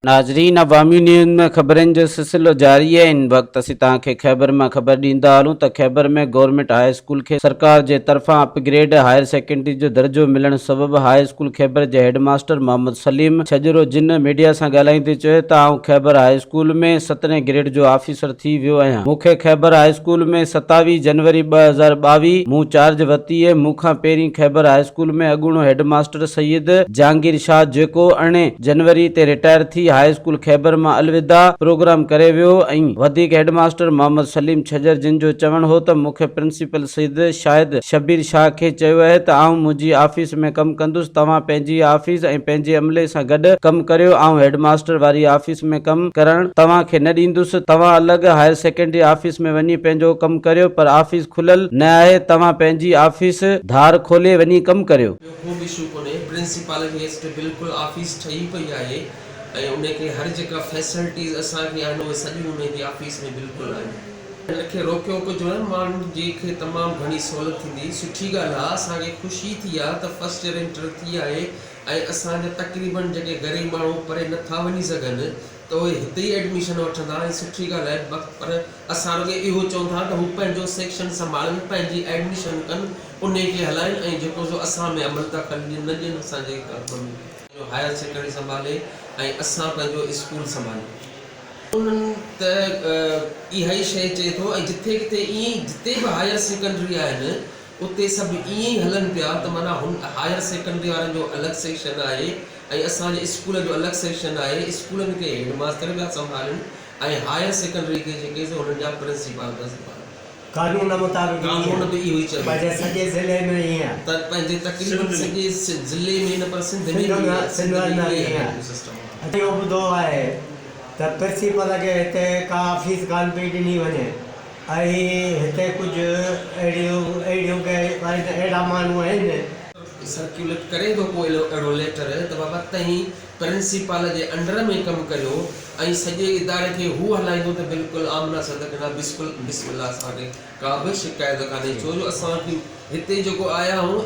ناظرين عوامي نيوز ۾ خبرن جو سلسلو جاري آهي هن وقت اسين توهان کي خيبر مان خبر ڏيندا هلون ته خيبر ۾ گورنمينٽ هاء اسڪول کي سرڪار جي طرفان اپ گريڊ هائر سيڪنڊري جو درجو ملڻ سبب هاء اسڪول خيبر جي هيڊ ماستر محمد سليم ڇڄرو جن ميڊيا سان ڳالهائيندي چيو ته آئون خيبر هاء اسڪول ۾ سترهين گريڊ جو آفيسر ٿي ويو آهيان مون کي خيبر هاء اسڪول ۾ 27 جنوري 2022 مون چارج ورتي مون کان پهرين خيبر هاء اسڪول ۾ اڳوڻو هيڊ ماستر سيد جهانگير شاهه جيڪو 18 جنوري تي رٽائر ٿي هاء اسڪول خيبر مان الوداع پروگرام ڪري ويو ۽ وڌيڪ هيڊ ماستر محمد سليم ڇڄر جن جو چوڻ هو ته مون کي پرنسپل سيد شاهد شبير شاهه کي چيو اهي ته آئون منهنجي آفيس ۾ ڪم ڪندس توهان پنهنجي آفيس ۽ پنهنجي عملي سان گڏ ڪم ڪريو آئون هيڊ ماستر واري آفيس ۾ ڪم ڪرڻ توهان کي نه ڏيندس توهان الڳ هائر سيڪنڊري آفيس ۾ وڃي پنهنجو ڪم ڪريو پر آفيس کليل نه آهي توهان پنهنجي آفيس ڌار کولي وڃي ڪم ڪريو. ٻيو ڪو به اشو ڪونهي پرنسپال کي هيٺ بلڪل آفيس ٺهي پئي آهي ۽ ان کي هر جيڪا فيسلٽيز اسان کي آهن اهي سڄيون ان جي آفيس ۾ بلڪل آهن. هن کي روڪيو ڪجهه نه ماڻهن جي کي تمام گهڻي سهولت ٿيندي سٺي ڳالهه آ اسان کي خوشي ٿي آ ته فرسٽ ايئر انٽر ٿي آهي ۽ اسان جا تقريبن جيڪي غريب ماڻهو پري نٿا وڃي سگهن ته اهي هتي ئي ايڊميشن وٺندا ۽ سٺي ڳالهه آهي پر اسان رڳي اهو چئون ٿا ته هو پنهنجو سيڪشن سنڀالن پنهنجي ايڊميشن ڪن انهي کي هلائن ۽ جيڪو سو اسان ۾ عمل دخل ڏين نه ڏين اسان جي ڪم ۾ پنهنجو هائر سيڪنڊري سنڀالي ۽ اسان پنهنجو اسڪول سنڀاليون. انهن ته اها ئي شيء چئي ٿو ۽ جٿي ڪٿي ائين ئي جتي به هائر سيڪنڊري آهن اتي سڀ ائين ئي هلن پيا ته معنيٰ هن هائر سيڪنڊري وارن جو الڳ سيڪشن آهي ۽ اسان جي اسڪول جو الڳ سيڪشن آهي، اسڪولن کي هيڊ ماستر پيا سنڀالين ۽ هائر سيڪنڊري کي جيڪي سو هنن جا پرنسپال پيا سنڀالين. قانون مطابق ائين قانون به اهو ئي چوي پنهنجي سڄي ضلعي ۾ ائين آهي. ته پنهنجي تقريبن سڄي ضلعي ۾ نه پر سنڌ ۾ به ائين آهي، سنڌ سنڌ ۾ اندر ائين ئي ائين هلي آهي. پيو سسٽم. اهو ٻڌو آهي ته پرنسپال کي هتي ڪا آفيس ڪانه پئي ڏني وڃي. ۽ هتي ڪجهه اهڙيون اهڙيون ڪي اهڙا ماڻهو آهن. سرڪيوليٽ ڪري ٿو ڪو اهڙو ليٽر ته بابا تهين پرنسپال جي انڊر ۾ ڪم ڪريو ۽ سڄي اداري کي هو هلائيندو ته بلڪل آمنا صدقنا بسڪل بسم الله اسان کي ڪا به شڪايت ڪانهي ڇو جو اسان هتي جيڪو آيا آهيون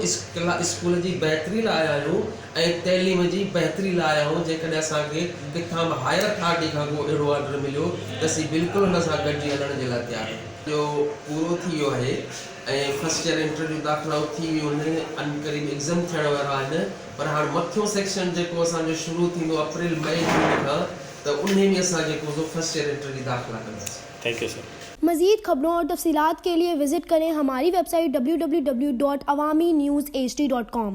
اسڪول جي بهتري لاء آيا آهيون ۽ تعليم جي بهتري لاء آيا آهيون جيڪڏهن اسان کي ڪٿان به هائر اٿارٽي کان ڪو اهڙو آرڊر مليو ته اسين بلڪل ان سان گڏجي هلڻ جي لاء تيار آهيون. جو پورو ٿي ويو آهي ۽ فرسٽ ايئر انٽر جون داخلائون ٿي ويون آهن عنقريب ايگزم ٿيڻ وارا آهن پر هاڻ مٿيون سيڪشن جيڪو اسان جو شروع ٿيندو اپريل مئي جون کان ته انهي ۾ اسان جيڪو سو فرسٽ ايئر انٽر جي داخلا ڪنداسين. Thank you sir. مزيد خبرون اور تفصيلات کے لئے وزٽ کریں ہماری web site www.awamiNewsHD.com.